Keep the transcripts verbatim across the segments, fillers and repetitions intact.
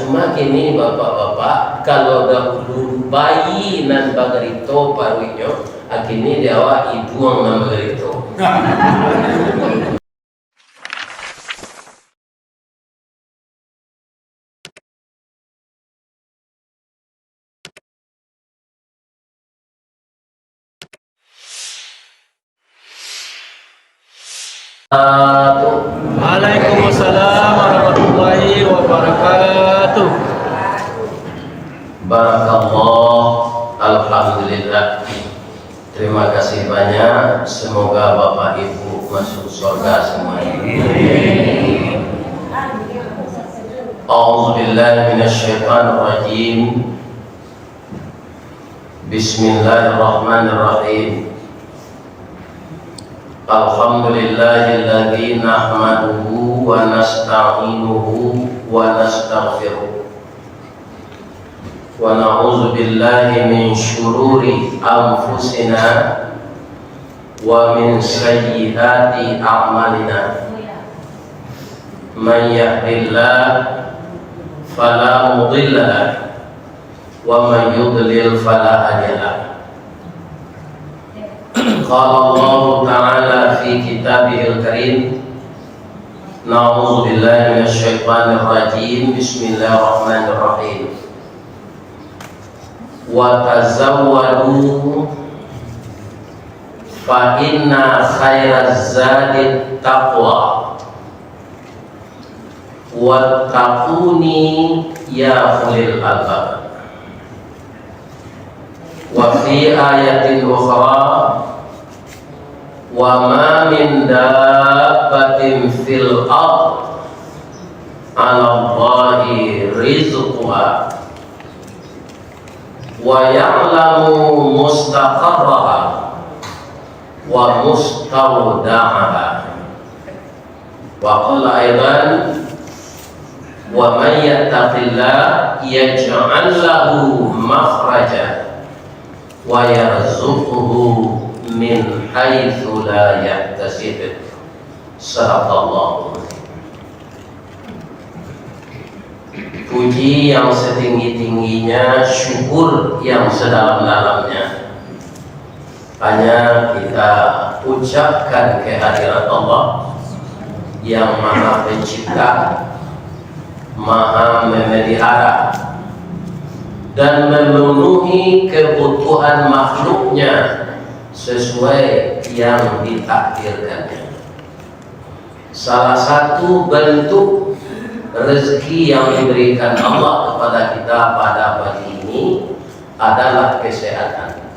Cuma kini bapak-bapak, kalau dahulu bayi nan bagarito paruiknyo, kini di awak iduang nan bagarito. Waalaikumsalam warahmatullahi wabarakatuh. Barakallah, alhamdulillah. Terima kasih banyak. Semoga Bapak Ibu masuk surga semuanya. A'udzubillahi minasyaitonirrajim. Bismillahirrahmanirrahim. Alhamdulillahilladzi nahmaduhu wa nasta'inuhu wa nastaghfiruh. Wa na'udzu billahi min syururi anfusina wa min sayyiati a'malina. Man yahdillahu fala mudilla lahu, wa man yudlil fala hadiya lahu. Qala Allahu ta'ala fi kitabihil karim, na'udzubillahi minasyaitonirrajim. Bismillahirrahmanirrahim. Wa tazawwadu fa inna khairaz zadit taqwa. Wattaquni ya ulil albab. Wa fi ayatin ukhra, wa ma min dabbatin fil ard 'alallahi rizquha wa ya'lamu mustaqarraha wa mustawda'aha. Wa qala aidan, wa man yattaqillah yaj'al lahu makhraja wa yarzuqhu min haitsu la yahtasib. Sadaqallahu. Puji yang setinggi-tingginya, syukur yang sedalam-dalamnya, hanya kita ucapkan kehadirat Allah yang Maha Pencipta, Maha Memelihara, dan memenuhi kebutuhan makhluknya sesuai yang ditakdirkannya. Salah satu bentuk rezeki yang diberikan Allah kepada kita pada pagi ini adalah kesehatan.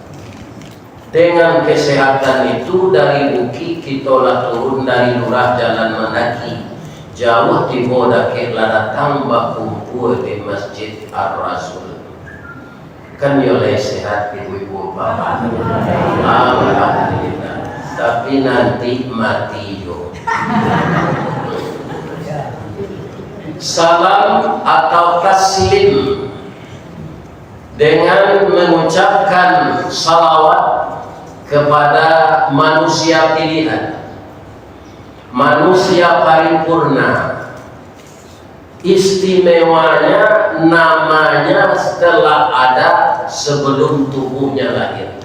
Dengan kesehatan itu, dari bukik kito lah turun, dari lurah jalan mandaki, jauah tibo dakek lah datang bakumpua di Masjid Ar-Rasul. Kan yo lai sehat ibu-ibu bapak? Alhamdulillah. Tapi nanti mati jo. Salam atau taslim dengan mengucapkan salawat kepada manusia pilihan, manusia paripurna. Istimewanya, namanya telah ada sebelum tubuhnya lahir.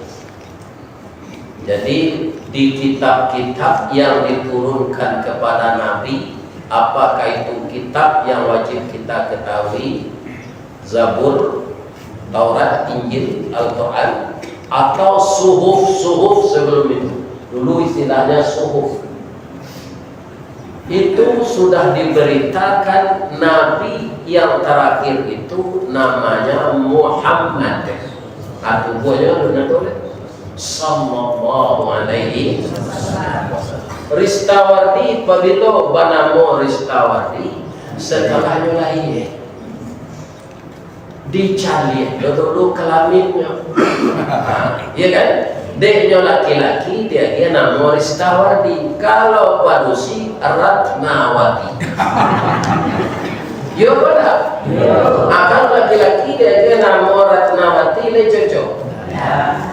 Jadi, di kitab-kitab yang diturunkan kepada Nabi, apakah itu kitab yang wajib kita ketahui? Zabur, Taurat, Injil, Al-Quran, atau suhuf-suhuf sebelum itu? Dulu istilahnya suhuf. Itu sudah diberitakan Nabi yang terakhir itu namanya Muhammad. Atubuahnyo Nabi sallallahu alaihi wasallam. Ristawardi, pabilo banamo Ristawardi? Setelahnyo lahia. Dicaliak dulu kelaminnyo. Iya kan? Dek nyo laki-laki, diagiah namo Ristawardi. Kalau padusi, Ratnawati. Yo, apa ndak? Yo. Ah, kalau laki-laki, diagiah namo Ratnawati, lai cocok?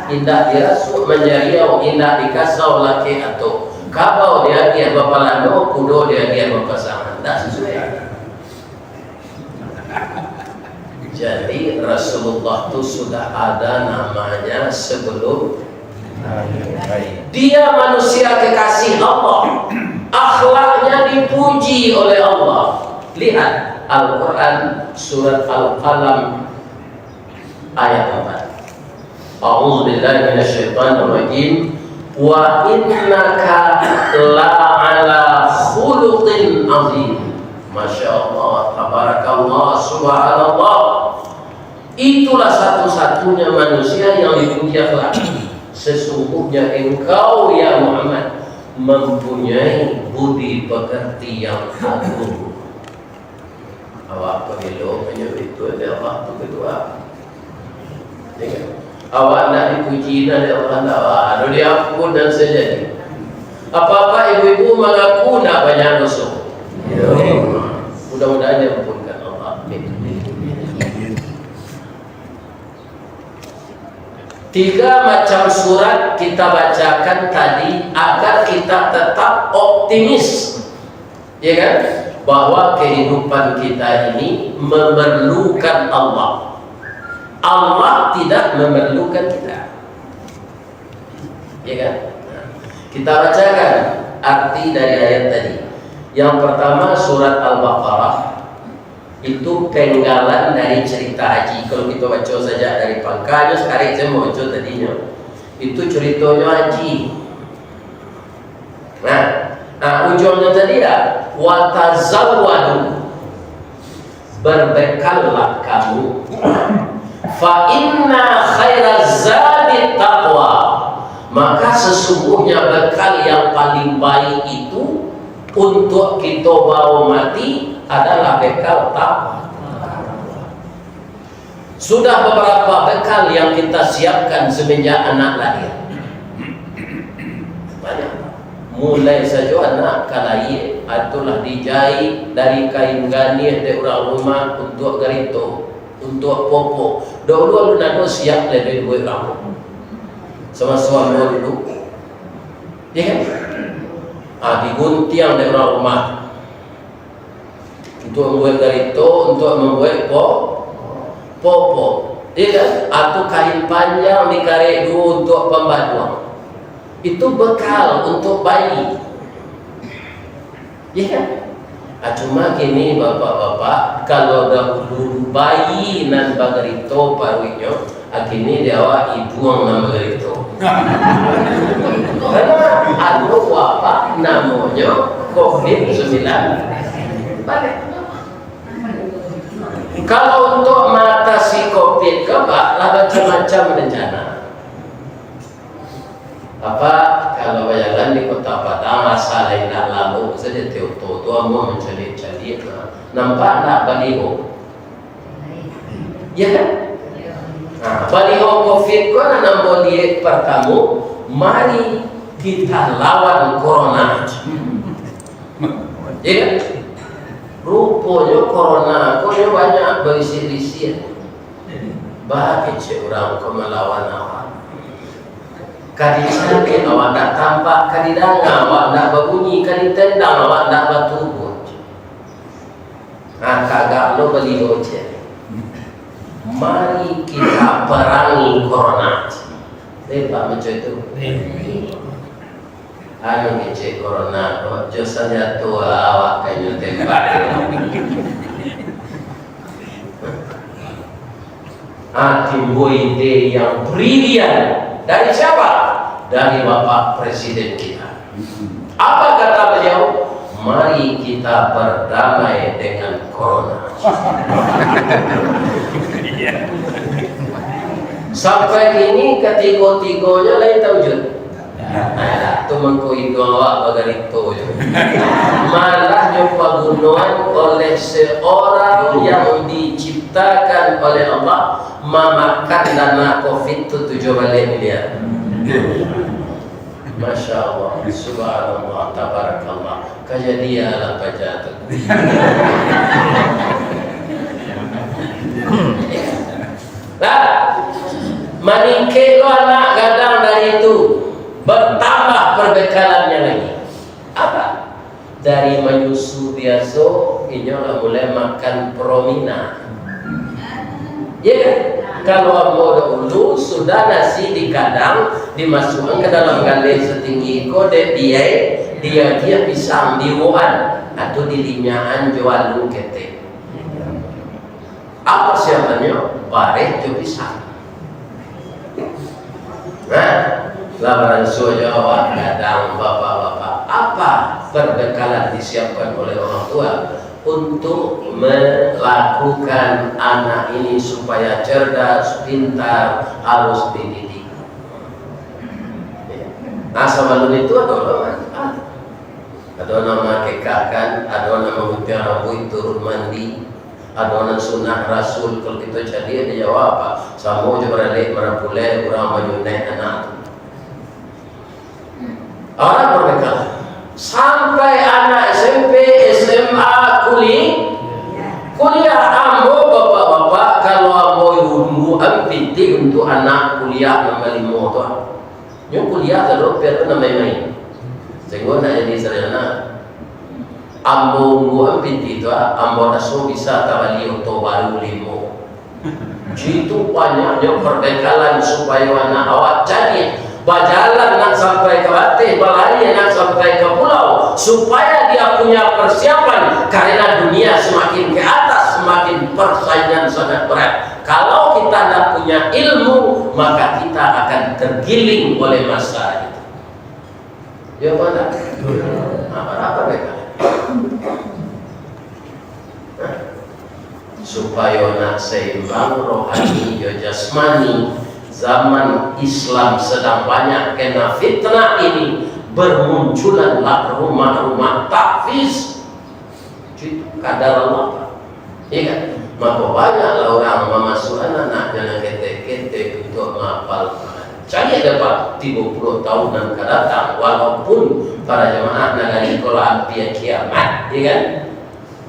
Indak dirasuak manjariau, indak dikasau lakek atok. Kabau diagiah bapalano, kudo diagiah bapasangan. Ndak sesuai. Jadi, Rasulullah tu sudah ada namanya sebelum dia manusia kekasih Allah. Akhlaknya dipuji oleh Allah. Lihat Al-Quran, surat Al-Qalam, ayat empat. A'udzubillahi minasyaitonirrajim. Wa innaka la'ala khuluqin azim. Masya Allah, tabarakallah, subhanallah. Itulah satu-satunya manusia yang dipuji akhlak. Sesungguhnya engkau, ya Muhammad, mempunyai budi pekerti yang agung. Awak pabilo manyuruh itu, ya Allah tu ketua. Ya kan? Awak nak dipuji, nak di Allah, nak awak, ado diampun dan sajadi. Apa-apa ibu-ibu mangaku nak banyak doso. Mudah-mudahan diampunkan Allah. Amin. Tiga macam surat kita bacakan tadi agar kita tetap optimis, ya kan, bahwa kehidupan kita ini memerlukan Allah. Allah tidak memerlukan kita. Ya kan? Kita bacakan arti dari ayat tadi. Yang pertama, surat Al-Baqarah, itu penggalan dari cerita haji. Kalau kita baca saja dari pangkalnyo, sekarang saya mau baca tadinyo. Itu ceritonyo haji. Nah, nah, ujungnyo tadi ya, "Watazawwadu." Berbekallah kamu. "Fa inna khairaz zadi taqwa." Maka sesungguhnya bekal yang paling baik itu untuk kita bawa mati adalah bekal takwa. Sudah beberapa bekal yang kita siapkan semenjak anak lahir. Banyak. Mulai sajo anak ka lahir, itulah dijahit dari kain ganih dek urang rumah untuak garito, untuak popok. Dahulu alun ado siap lai duit urang rumah. Sama-sama dulu. Ya kan? Ah, diguntiang dek urang rumah. Untuak mambuek garito, untuak mambuek po-, popok. Iya kan? Atau kain panjang dikarek duo untuak pambaduang. Itu bekal untuak bayi. Iya kan? Ah, cuma kini, bapak-bapak, kalau dahulu bayi nan bagarito paruiknyo, ah, kini di awak iduang nan bagarito. Karena anu wabak namonyo covid sembilan belas. Kalau untuk mengatasi covid ko, Pak, lah macam-macam rencana. Apa, kalau bajalan di Kota Padang, asa lai indak lalok sajo, di oto tu amuah mancaliak-caliak, nah. Nampak ndak baliho? Ya kan? Nah, baliho covid ko nan ambo liek partamo, "Mari kita lawan corona." Ya kan? Ruponyo corona ko nyo banyak barisiak-risiak. Bah kecek urang ko malawan awak. Ka dicaliak awak ndak tampak, ka didanga awak ndak babunyi, ka ditendang awak ndak batubuah. Nah, kagak lo baliho ciek. "Mari kita perangi corona." Hebat macam itu. Anu kecek corona ko, jo sanjato awak ka inyo tembak. Ah, timbul ide yang brilian. Dari siapa? Dari Bapak Presiden kita. Apa kata beliau? "Mari kita berdamai dengan corona." Sampai kini katigo-tigonyo lai taujud. Nah, tu mangko iduang awak bagarito jo. Malah nyo pagunoan oleh seorang yang diciptakan oleh Allah, mamakan dana covid tu tujuah baleh miliar. Masya Allah, subhanallah, tabarakallah. Kajadian lah paja tu. Lah, maningkek lo anak gadang dari itu, bertambah perbekalannyo lagi. Apa? Dari manyusu biaso, inyo lah mulai makan Promina. Iya kan? Kalau ambo dahulu, sudah nasi dikadang, dimasukkan ka dalam galeh satinggi ko, dek diai, diagiah pisang, diuakan, atau dilinyakan jo alu ketek. Apa siapannyo? Bareh jo pisang. Nah, lah baransua jo awak gadang, bapak-bapak. Apa perbekalan disiapkan oleh orang tua untuk melakukan anak ini supaya cerdas, pintar, harus dididik. Nah, sabalun itu ado ulama, ado nan mangakekahkan, ado nan mangguntiang rambuik turun mandi, ado nan sunah rasul. Kalau kito caliak di Jawa, apo? Samo jo baralek marapulai urang manyunaik anak tu. Anak merdeka. Sampai anak S M P, S M A, kuli-, kuliah. Ambo, bapak-bapak, kalau ambo ungguan pitih untuak anak kuliah nan balimo tu, nyo kuliah tu, pian tu nan main-main. Sahinggo nak jadi sarjana. Ambo ungguan pitih tu, ambo raso bisa tabali oto baru limo. Itu banyaknyo perbekalan supayo anak awak jadi bajalan nak sampai ka bateh, balayia nak sampai ka pulau, supaya dia punya persiapan, karena dunia semakin ke atas, semakin persaingan sangat berat. Kalau kita tidak punya ilmu, maka kita akan tergiling oleh masa itu. Ya apa enggak? Nah, apa mereka? Supayo nak seimbang rohani jo jasmani, zaman Islam sedang banyak kena fitnah ini, bermunculanlah rumah-rumah tahfiz. Itu kadar Allah. Iya kan? Mako, banyaklah urang mamasuakan anak-anaknyo nan ketek-ketek untuak mahafal Quran. Caliak dek, tigo puluah tahun nan ka datang, walaupun para jamaah nagari ko lah ampia kiamat, iya kan?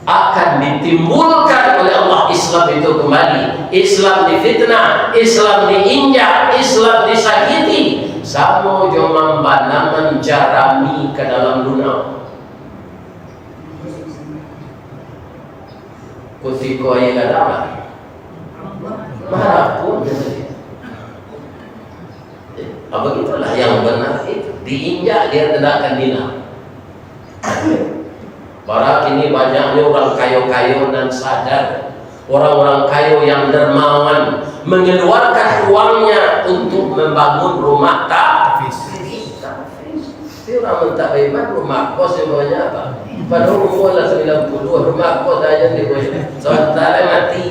Akan ditimbulkan oleh Allah Islam itu kembali. Islam difitnah, Islam diinjak, Islam disakiti, samo jo mambana manjarami ka dalam dunau. Kutiko aia gadang lah. Marapun. Ah, begitulah yang benar itu. Diinjak dia tidak akan hilang. Bara kini banyaknyo urang kayo-kayo nan sadar. Orang-orang kayo yang dermawan mengeluarkan uangnya untuk membangun rumah tahfiz. Tapi urang mintak baiman, rumah kos yang banyak apa? Padahal umur lah sembilan puluh, rumah kos aja di bawah. Sementara mati.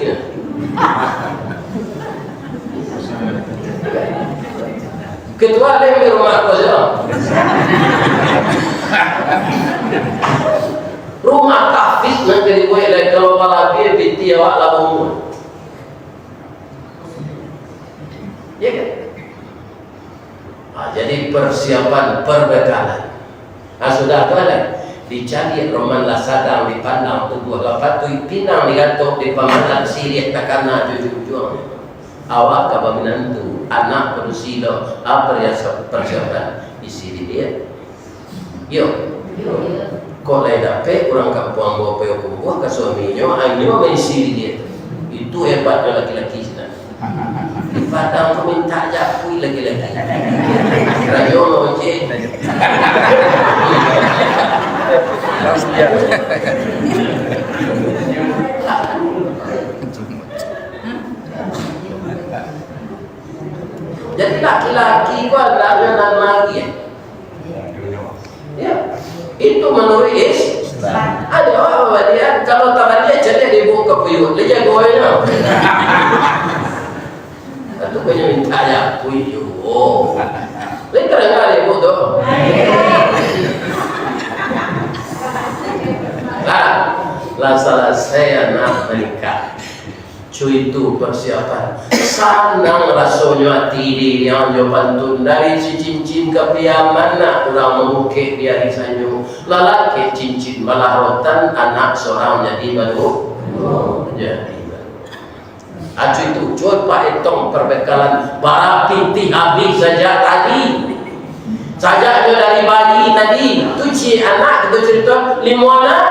Ketua ada yang di rumah kos ya? Rumah tahfiz nanti dibuat dari kalau malam dia binti awak lah umur. Ya kan? Ah, jadi persiapan perbekalan. Ah, sudah tu lah. Dicari roman lah sadang dipandang tubuah lah patuik pinang digatok di pamalan siriah takana jujung-jujung. Awak ka baminantu, anak padusi lo, ah, persiapan isi di dia. Yo. Kok lai dapek urang kampuang bawa payo kumbuah ka suaminyo, anyo maisi di dia. Itu hebatnyo laki-laki sinan. Di Padang tu mintak japuik laki-laki. Rayo mau je. Jadi laki-laki ko adalah nan lagi. Ya. Itu menurut Islam. Ada orang bawa dia, kalau tak balik, jadi dia bawa ke puyuh. Dia jago orang. Itu punya minta ya, puyuh. Dia terdengar dia bawa tu. Lah, lah selesai anak menikah. Cuitu persiapan. Sanang rasonyo ati diriang jo pantun. Dari si cincin ka piaman nak urang mangukek di ari sanjo. Lalakek cincin malah rotan, anak sorang jadi baru. Jadi baru. Acu itu, cubo pak etong perbekalan bara pitih abih sajak tadi. Sajak nyo dari bayi tadi, tu ciek anak kito carito, limo anak.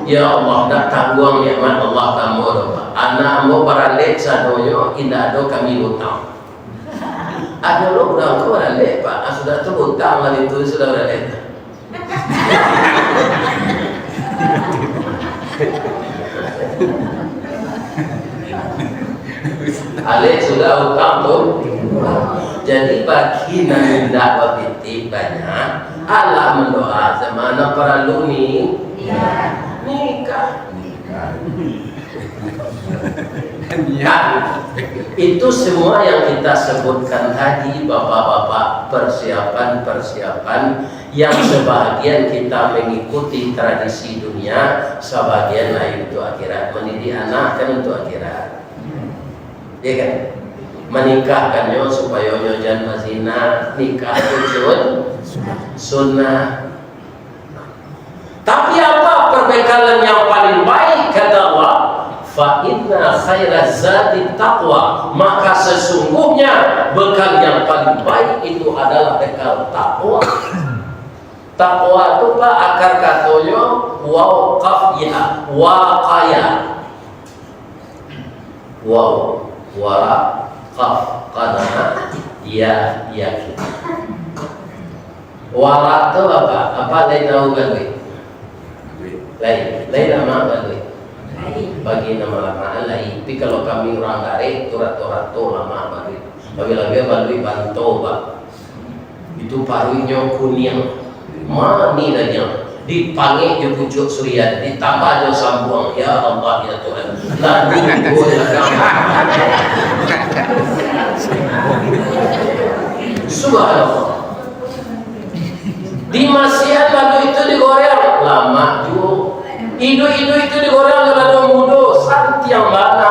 Ya Allah, ndak tangguang nikmat Allah ka ambo doh, Pak. Anak ambo baralek sadonyo, indak ado kami utang. Ado lo urang ko baralek, Pak. Ah, sudah tu utang lah itu, sudah baralek. Alek sudah utang tu. Jadi bagi nan indak bapitih banyak, alah mandoa, sama nan paralu ni nikah. Niat. Itu semua yang kita sebutkan tadi, bapak-bapak, persiapan-persiapan yang sebahagian kita mengikuti tradisi dunia, sebahagian lain untuk akhirat. Mendidik anak kan untuk akhirat. Ya kan? Menikahkannyo supayo nyo jan bazina, nikah tu sun-, sunnah. Tapi apa perbekalan yang paling baik, kata Allah? "Fa inna khaira zadi taqwa." Maka sesungguhnya bekal yang paling baik itu adalah bekal takwa. Takwa tu, Pak, akar katonyo waw kaf ya, waqaya. Waw, wara, kaf, qana'a, ya, yakin. Wara tu apa? Apa lai tahu baluik? Lai, lai lamak baluik. Bagi nan malamak lai. Tapi kalau kami urang Garek, tu rato-rato lamak baluik. Labiah-labiah baluik banto, Pak. Itu paruiknyo kuniang, manih daging, dipangek jo pucuak surian, ditambah jo sambuang, ya Allah, ya Tuhan. Lalu, oh, ya Allah. Subhanallah. Di masian lalu itu digoreng, lamak juo. Iduik-iduik itu digoreng, lalu mudo, santiang bana.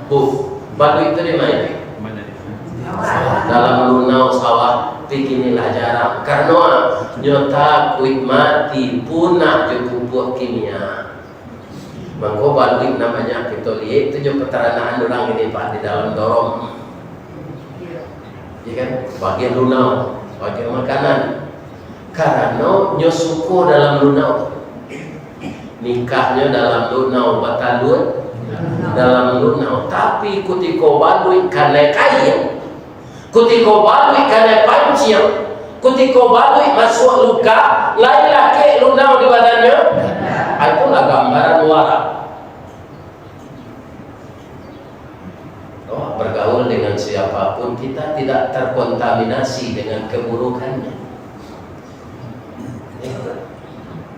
Uh, baluik itu di mana? Dalam lunau sawah, tapi kini lah jarang. Karano, nyo takuik mati, punah jo pupuk kimia. Mangko baluik nan banyak kito liek tu jo peternakan urang ini, Pak, di dalam dorong. Ya kan? Bagian lunau, bagian makanan. Karano nyo suko dalam lunau. Nikahnyo dalam lunau, bataluik dalam lunau. Tapi kutiko baluik kanai kain, kutiko baluik kanai panciang, kutiko baluik masuak luka, lai lakek lunau di badannyo. Ah, itulah gambaran warak. Oh, bergaul dengan siapapun, kita tidak terkontaminasi dengan keburukannya.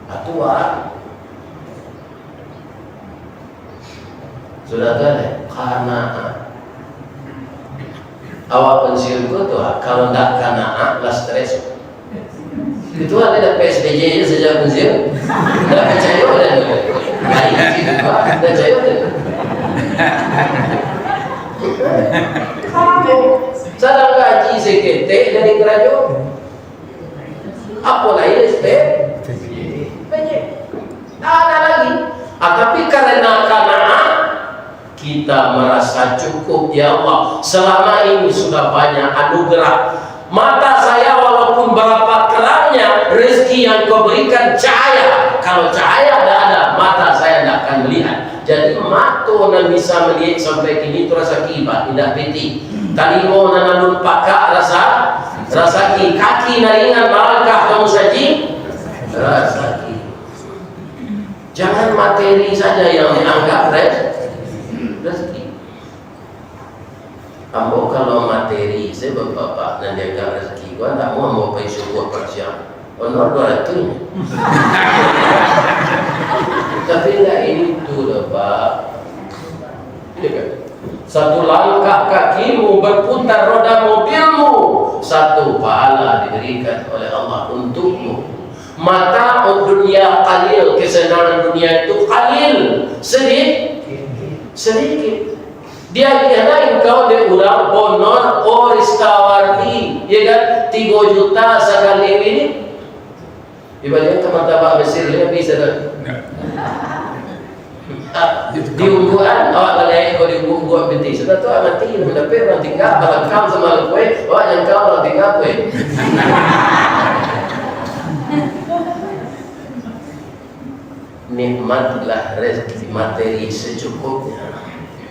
Aturan. Sudah tu, ada qanaah. Awak pensiun ko tu, ah, kalau ndak qanaah, lah stres. Itu ada, ada P S B J je saja pensiun. Ndak picayo dah tu. Gaji tu, ah, ndak picayo dah tu. Sadang gaji saketek dari karajo. Apo lai S P P J? Tak ada lagi. Ah, tapi karena qanaah, kita merasa cukup, "Ya Allah, selama ini sudah banyak anugerah. Mata saya walaupun berapa terangnya, rezeki yang Kau berikan cahaya. Kalau cahaya tidak ada, mata saya tidak akan melihat." Jadi, mato nan bisa maliek sampai kini tu rasaki, Pak, indak pitih. Talingo nan alun pakak rasa, rasaki. Kaki nan ringan malangkah ka musajik, rasaki. Jangan materi saja yang dianggap re-, rasaki. Ambo kalau materi se, bapak-bapak, nan dianggap rasaki ko, ndak mau ambo pai subuah pai siang. Honor duo ratuih. Tapi ndak itu doh, Pak. Iya kan? Satu langkah kakimu, berputar roda mobilmu, satu pahala diberikan oleh Allah untukmu. Mata dunia qalil, kesenangan dunia itu qalil, sedikit, sedikit. Diagiah lah engkau dek urang honor, oh, Ristawardi, ya kan, tigo juta sakali ini. Ibaratnya ka martabak Mesir, dia bisa dah. Ah, diungguan, awak lalai ko diunggu-unggu pitih. Sudah tu, ah, mati, mandapek urang tingga, balangkang samalam kue, awak nyangkau urang tingga kue. Nikmatilah rezeki materi secukupnya.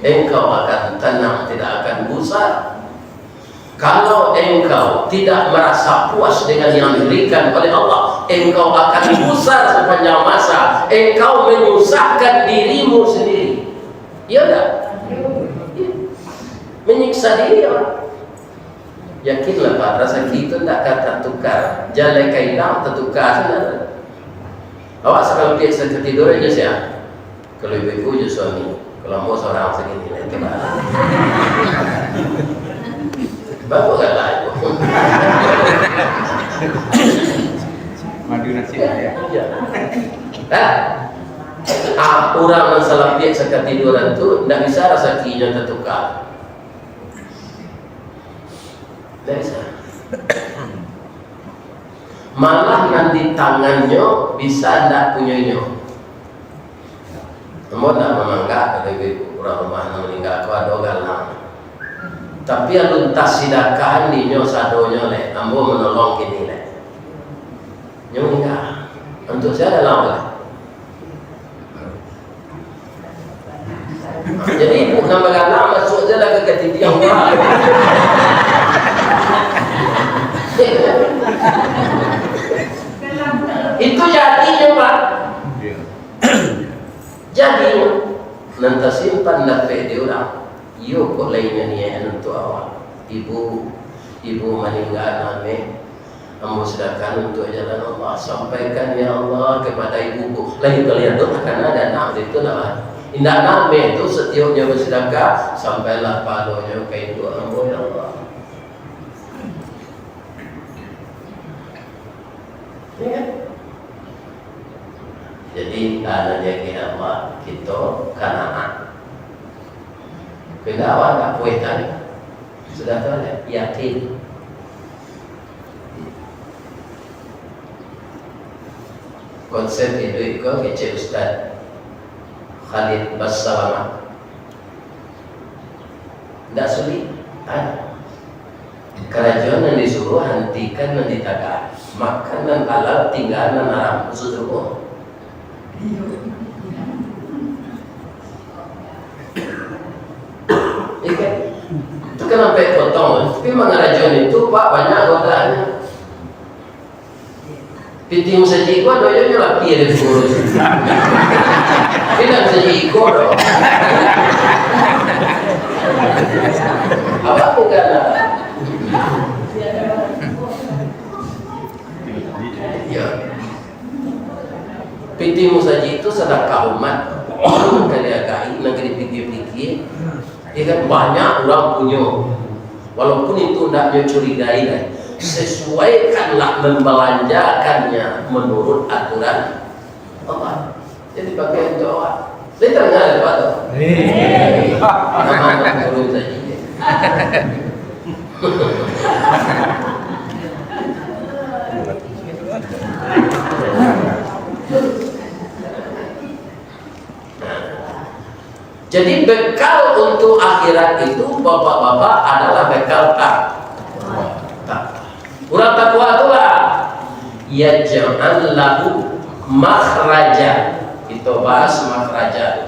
Engkau akan tenang, tidak akan gusar. Kalau engkau tidak merasa puas dengan yang diberikan oleh Allah, engkau akan gusar sepanjang masa. Engkau menyusahkan dirimu sendiri. Iya tak? Menyiksa diri, ya. Yakinlah, Pak, rezeki itu ndak akan tertukar. Jalai ka ilang, tertukar sajo. Awak sakampiak sakatiduran jo sia? Kalau ibu-ibu jo suami, kalau ambo surang sakini, lain tu lah. Bagus kan lah ibu? Madu nasi lah, ya. Iya. Nah, ah, urang nan salampiak sakatiduran tu ndak bisa rasakinyo tatukar. Ndak bisa. Malah nan di tangannyo bisa ndak punyonyo. Ambo ndak mamanggak, kata ibu, urang rumah nan maningga ko ado galang. Tapi alun tasidakahan dinyo sadonyo leh, ambo manolong kini leh. Nyo maningga. Untuak sia galang tu? Jadi, ibu nan bagalang, masuak se lah ka katitiang urang. Itu jadinyo, Pak. Jadinyo, nan tasimpan dapek di urang, iyo kok lainyo niaik untuak awak. Ibu, ibu maningga name, ambo sadakahan untuak jalan Allah. Sampaikan, ya Allah, kepada ibuku. Lain kalian tu takana dana itu lah. Indak name tu setioknyo bersedekah, sampailah pahalonyo ka induk ambo, ya Allah. Ya kan? Jadi, ah, nan diagiah Allah, kito kanaak. Kena awak ndak puas tadi. Sudah tu lah, yakin. Konsep iduik ko kecek Ustaz Khalid Bassalamah. Ndak sulik. Kan? Karajo nan disuruah, hantikan nan ditagah. Makan nan halal, tingga nan haram. Masuk sarugo. Iya kan? Itu kan sampai potong. Tapi mangarajo itu, Pak, banyak godaannyo. Pitih musajik ko ado jo lapia dari pangurus. Tapi ndak musajik iko doh. Apa tu kan? Ya. Pitih musajik tu sadakah umat. Nan ka diagahi, nan ka dipikia-pikia. Ya kan, banyak urang punyo. Walaupun itu ndak nyo curigai lai, sesuaikanlah membelanjakannya menurut aturan Allah. Jadi, pakai untuk awak. Saya tak dengar apa tu. Nama nak turun saja. Jadi, bekal untuk akhirat itu, bapak-bapak, adalah bekal tak-, takwa. Urang takwa tu lah, yaj'al lahu makhraja. Kita bahas makhraja tu.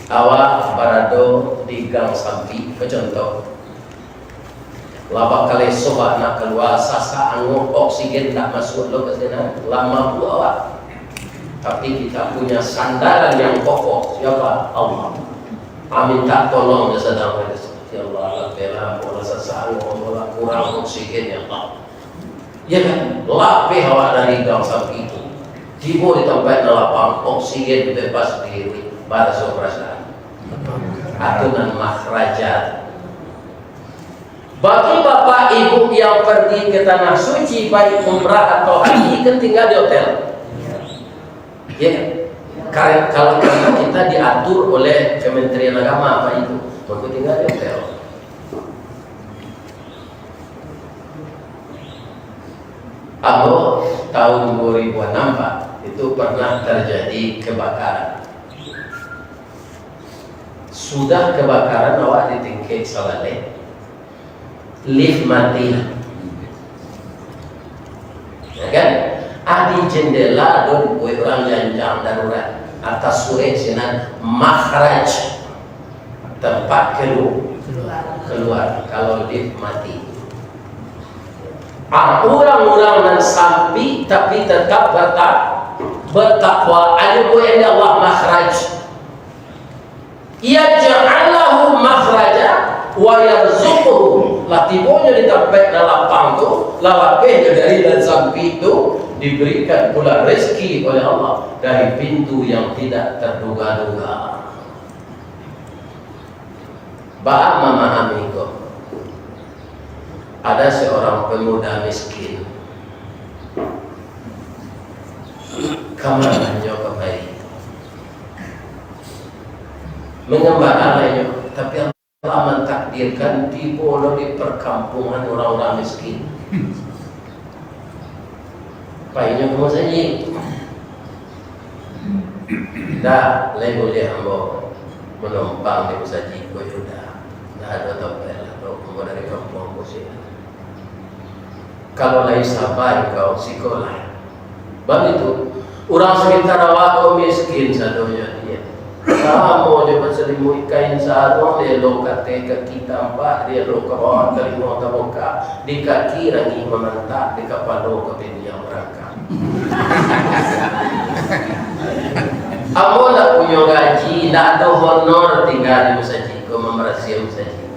Awak barado di gang sampik, contoh. Lah bakaleso nak kalua, sasak angok, oksigen ndak masuak lo ka sinan, lah mabuak awak. Tapi kita punya sandaran yang kokoh, siapa? Allah. Minta tolong dia sadang, "Ya Allah, lah bela, lah sasak angok, lah kurang oksigen, ya Allah." Ya kan? Lapeh awak dari gang sampik itu. Tibo di tampek nan lapang, oksigen bebas diiruik, baraso parasaan. Atu nan makhraja. Bagi bapak ibu yang pergi ke Tanah Suci, baik umrah atau haji, kan tinggal di hotel. Ya kan? Kar-, kalau karena kita diatur oleh Kementerian Agama apa itu, maka tinggal di hotel. Ambo tahun dua ribu enam, Pak, itu pernah terjadi kebakaran. Sudah kebakaran, awak di tingkek sabaleh, lift mati. Ya kan? Adi jendela tu dibuek urang janjang darurat. Atas surek sinan makhraj, tempat kelu-, keluar kalau lift mati. Ah, urang-urang nan sampik tapi tetap berta-, bertakwa, ado buek dek Allah makhraj. Yaj'alahu makhraja wa yarzuqhu. Lah tibonyo di tampek nan lapang tu, lah lapehnyo dari nan sampik tu, diberikan pula rezeki oleh Allah dari pintu yang tidak terduga-duga. Baa mamahami ko? Ada seorang pemuda miskin. Ka mano inyo ka pai? Mangambara lah inyo, tapi Allah mantakdirkan tibo lo di perkampungan urang-urang miskin. Painyo ka musajik. Dah, lai buliah ambo manumpang di musajik ko, yo dah. Dah ado tampek lah, ambo dari kampuang ko sinan. Kalau lai sabar kau, sikolah. Baitu, urang sakitar awak ko miskin sadonyo, iyo. Samo jo basalimuik kain sarung, dielo ka ateh kaki tampak, dielo ka bawah talingo tabukak, di kaki rangih mamantak, di kapalo kabiniang marangkak. Ambo ndak punyo gaji, ndak ado honor, tingga di musajik ko, mambarasiah musajik.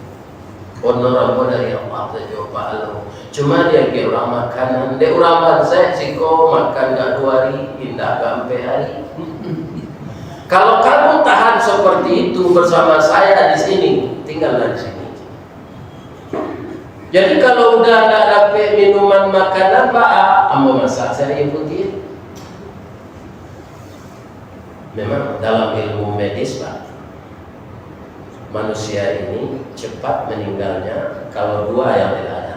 Honor ambo dari Allah sajo, pahala. Cuma diagiah urang makanan, dek urang bansaik siko makan ka duo ari, indak ka ampek ari. Kalau kamu tahan seperti itu bersama saya di sini, tinggallah di sini. Jadi, kalau udah ndak dapek minuman makanan, baa, ambo masak se aia putiah. Memang dalam ilmu medis, Pak, manusia ini cepat meninggalnya kalau dua yang tidak ada.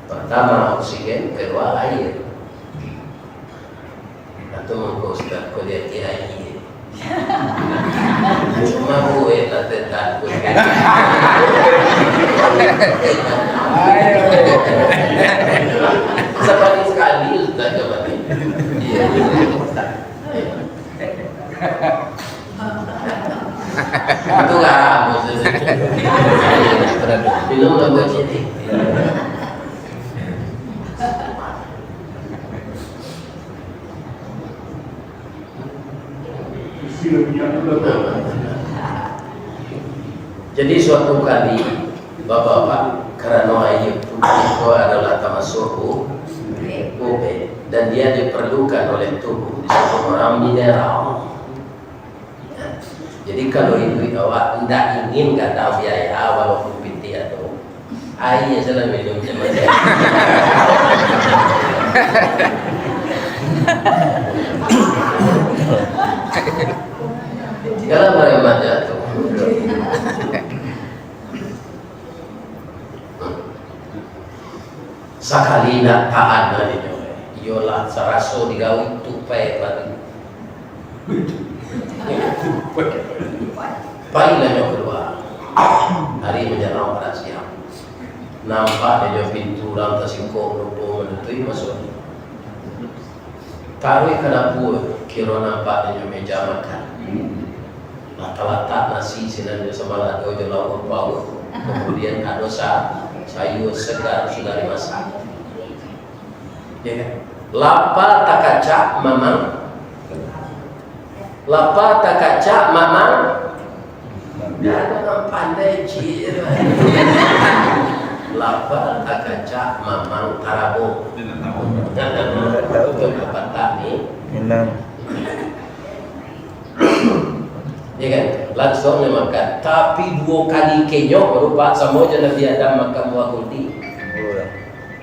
Pertama, oksigen, kedua, air. Atau mangko Ustaz kuliah K I A. Cuma gue tak tetap. Sekali-sekali Ustaz coba ni. Iya. Itu lah maksudnya. Minum lah buat sini. Jadi, suatu kali, Bapak-bapak, karano aia putiah itu adalah tamasuak u-, ubek, dan dia diperlukan oleh tubuh, disebut orang mineral. Jadi, kalau iduik awak indak ingin gadang biaya, walaupun pitih ado, aia salah minum, jangan macam. Jangan maremeh jatuh. Sakali indak tahan lah inyo, iyolah saraso digawik tupai padu. Pailah inyo kalua. Ari manjalang parak siang. Nampak inyo pintu urang tasingkok rupo manutui masuak. Taruih ka dapua, kiro nampak inyo meja makan. Lah talatak nasi sinan jo sabalado jo lauak pauak. Kamudian ado sa-, sayua sagar sudah dimasak. Ya kan? Lapa takacak mamang. Lapa takacak mamang. Dah, dah pandai, cik. Lapa takacak mamang tarabo. Untuk dapat tak ni? Minang. Ya kan? Langsung dia makan. Tapi duo kali kenyok baru, Pak, samo jo Nabi Adam makan buah kuldi.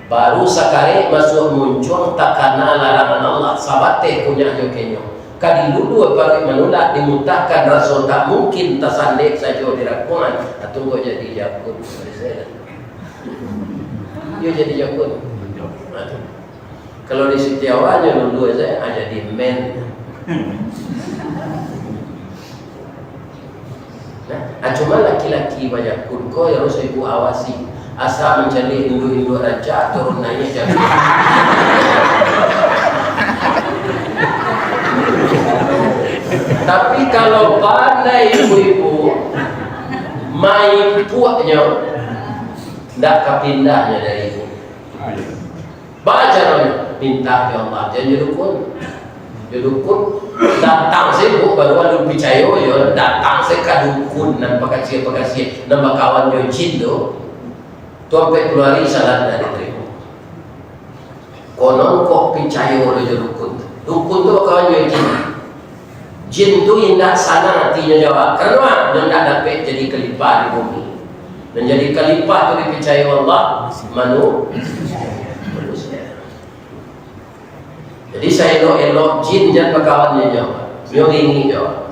Baru sakarek masuak muncuang takana larangan Allah, sabateh kunyah jo kenyok. Ka dilulua paruik manulak, dimutahkan raso tak mungkin, tasandek sajo di rakuangan. Atau kau jadi jakun. Iyo jadi jakun. Nah, tu. Kalau di Sitiawan, yo lulua sajo, ah, jadi men. Nah, ah, cuma laki-laki bajakun ko yang harus ibu awasi. Asa mancaliak induak-induak rancak, turun naiak jago. Tapi kalau pandai ibu-ibu, maipuaknyo, ndak ka pindahnyo dari ibu. Baca doh, minta ka Allah, jan jo dukun. Jo dukun, datang se, bu, baru alun picayo, yo, datang se ka dukun nan pakasih-pakasih, nan bakawan jo jin tu. Tu ampek puluah ari salat ndak ditarimo. Konon kok picayo lo jo dukun tu. Dukun tu bakawan jo jin. Jin tu indak sanang atinyo jawab. Karano nyo ndak dapek jadi khalifah di bumi. Nan jadi khalifah tu dipicayo Allah, manu-, manusia. Jadi, saelok-elok jin jan bakawan jo nyo. Nyo ringik jo.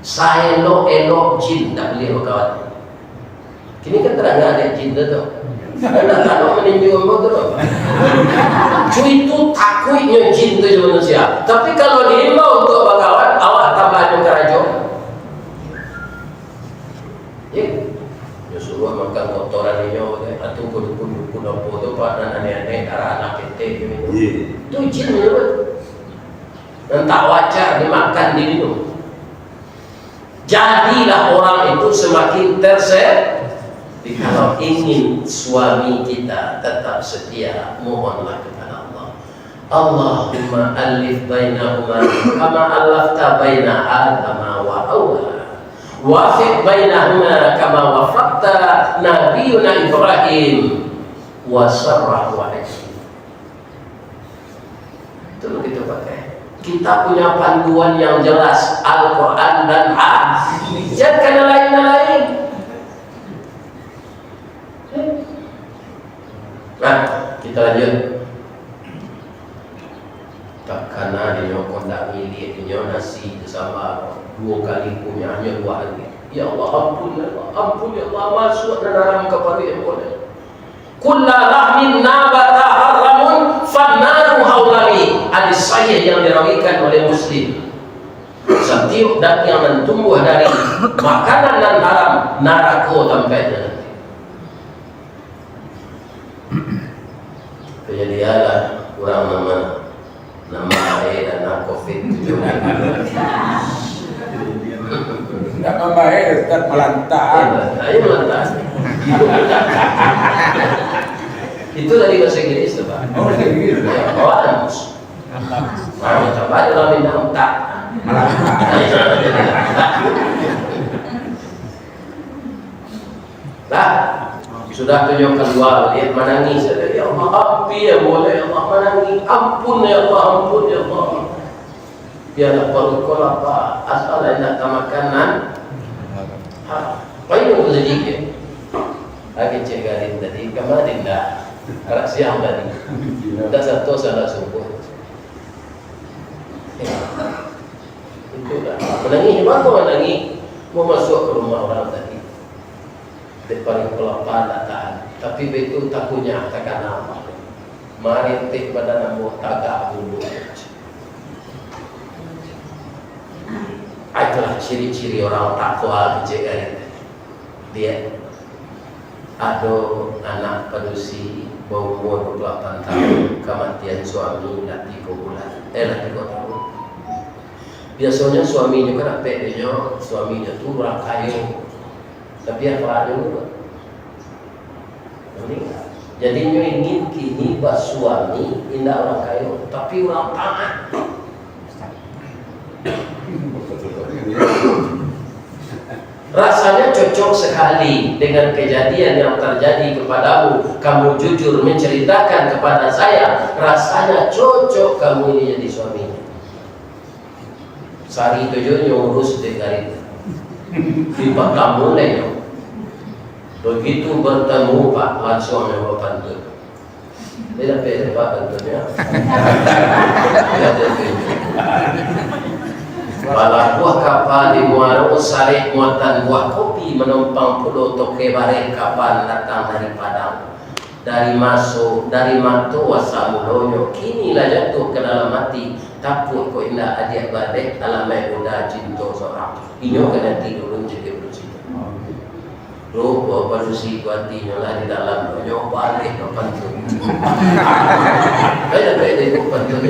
Saelok-elok jin ndak buliah bakawan. Kini kan tadanga dek jin tu, tu. Ndak tahu maninju ambo tu, tu. Cuy tu takuiknyo jin tu jo manusia. Tapi kalau diimbau untuak bakawan, awak tambah jo karajo. Yo. Nyo suruah makan kotoran inyo, atau ko dukun-dukun apo tu, pak, nan aneh-aneh, darah anak ketek tu. Iyo. Tu jin nyo tu. Nan tak wajar dimakan, diminum. Jadilah orang itu semakin terse-, kalau ingin suami kita tetap setia, mohonlah kepada Allah. Allahumma allif bainahuma kama allafta baina Adama wa Hawa. Wafiq bainahuma kama wafaqta Nabiyuna Ibrahim wa Sarah wa Hajar. Itu kita pakai. Kita punya panduan yang jelas, Al-Quran dan hadis. Jangan kana lain-lain. Nah, kita lanjut. Takana dinyo kondak milik dinyo nasi jo samba duo kali kunyahnyo duo ari. Ya Allah, ampun, ya Allah, ampun, ya Allah, masuak nan haram ka paruik ambo. Kulla lahmin nabata haramun fannaru haulami. Hadis sahih yang dirawikan oleh Muslim. Satiok dagiang nan tumbuah dari makanan nan haram, narako tampeknyo nanti. Kajadianlah urang nan ma-, nan maae dana covid tujuh belas. Ndak mamae, Ustaz, malantak. Ayo malantak. Itu dari bahasa Inggris tu, Pak. Oh, bahasa Inggris. Ya, orang. Nah, macam mana dalam Minang, tak? Malantak. Lah, sudah tu nyo kalua baliak manangih sajo, "Ya Allah, ampi ya boleh, ya Allah, manangih. Ampun, ya Allah, ampun, ya Allah." Bialah paruik ko lapa, asal indak tamakan nan. Ha, pai nunggu sadikit. Lagi Cik Garin tadi, kamarin dah. Arak siang tadi. Dah satu salah subuh. Itulah. Manangih, mangko manangih. Mau masuk ke rumah orang tadi. Dek paruik ko lapa ndak tahan. Tapi baitu takunyah takana amak. Marintik badan ambo tagak bulu. Ah, itulah ciri-ciri orang takwa, kecek ari. Dia ado anak padusi baumur dua puluh lapan tahun, kamatian suami lah tigo bulan, eh, lah tigo tahun. Biasonyo suaminyo kan apek dinyo, suaminyo tu urang kayo. Tapi akhlaknyo buruk. Jadi, nyo ingin kini basuami indak urang kayo, tapi urang taat. Rasanya cocok sekali dengan kejadian yang terjadi kepadamu. Kamu jujur menceritakan kepada saya, rasanya cocok kamu ini jadi suaminya. Sari tu jo nyo urus dek Garin. Di pakamu lai nyo. Begitu bertemu, Pak, langsung nyo bapantun. Dia dapek dek Pak pantunnyo. Balabuah kapa di muaro, sarek muatan buah kopi, manumpang pulo toke bareh, kapa datang dari Padang. Dari maso, dari mato asa mulonyo, kini lah jatuah ka dalam ati, takuik kok indak adiak badek, alamaik mudah cinto sorang. Inyo ka nanti dulu jadi urus itu. Rupo padusi ku atinyo lah di dalam, nyo bareh ka pantun. Baik, baik, baik, pantun.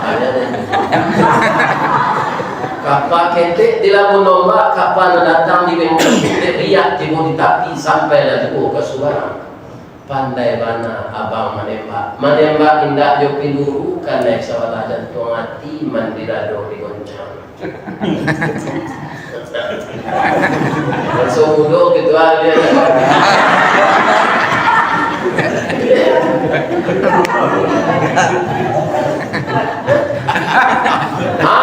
Ada, ada. Ketek di labuah ombak, kapa nan datang di bengkok, ketek riak tibo di tapi, sampai lah juo ka subarang. Pandai bana abang manembak. Manembak indak jo piluru, kanai sabalah jantuang ati, mandi dado digoncang. Langsuang mudo gitu ah dia. Ha,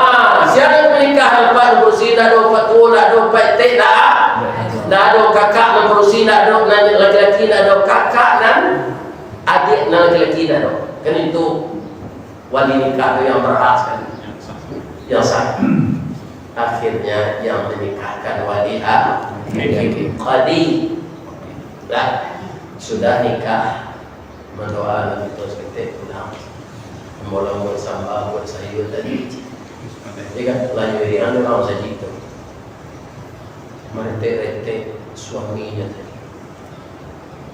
sia nan manikah, nampak nan padusi, ndak ado patua, ndak ado paetek, ndak, ndak ado kakak nan padusi, ndak ado nan laki-laki, ndak ado kakak nan adiak nan laki-laki, ndak ado. Kan itu wali nikah tu yang berhak sekali. Yang sah. Akhirnya yang menikahkan wali ha-, hakiki. Lah, sudah nikah, mandoa nan itu saketek pulang. Ambo-ambo samba buek sayua tadi. Jadi kan, lanjut irian urang saji tu. Maretek-retek suaminyo tadi.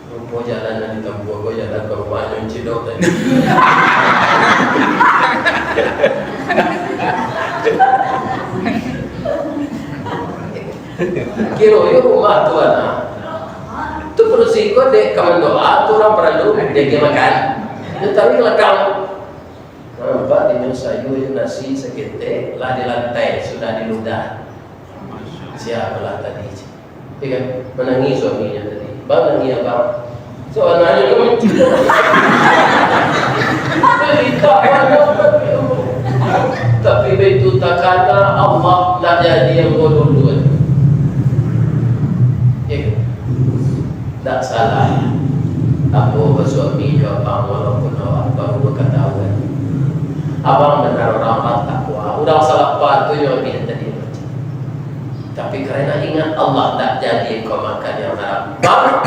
Rupo jalan nan ditampuah ko jalan ka rumahnyo Cik Dok tadi. Kiro yo rumah tu, anak. Tu padusi ko dek ka mandoa, tu urang paralu dek ka makan. Yo taruih ka lakang. Nampak inyo sayua jo nasi saketek lah di lantai, sudah diludah. Siapalah tadi, cik. Iya kan? Manangih suaminyo tadi. "Bang, nangih abang." Sabananyo tu mencik. Tapi baitu takana Allah, ndak jadi ambo dulu. Iya kan? Ndak salah ambo basuami jo abang, walaupun awak baru bakatahuan. Abang bana urang batakwa, urang salapa tu nyo tadi. Tapi karena ingat Allah, ndak jadi kau makan yang haram. Bang,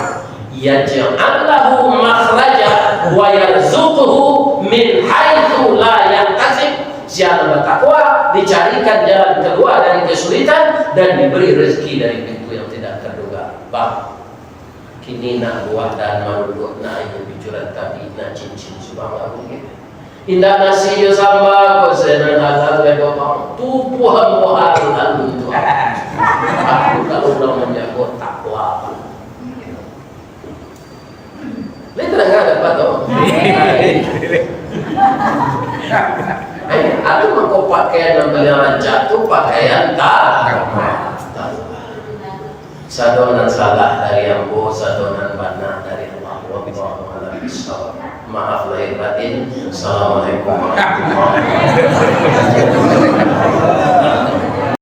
yaj'al lahu makhraja wa yarzuqhu min haitsu la yahtasib. Siapa yang bertakwa, dicarikan jalan keluar dari kesulitan dan diberi rezeki dari pintu yang tidak terduga. Bang, kini nak buah dan marunduk, nak aia picuran tabi, nak cincin subang labu gitu. Indak nasi jo samba, ko sanan halal lai, Bang. Tubuah ambo halal tu. Aku kalau urang manjago takwa. Lai tadanga dapat tu. Eh, ado mangko pakaian nan paliang rancak tu pakaian ta-, takwa. Sado nan salah dari ambo, sado nan bana dari Allah. Wallahu a'lam bishawab. Maaf lahir batin. Assalamualaikum warahmatullahi wabarakatuh.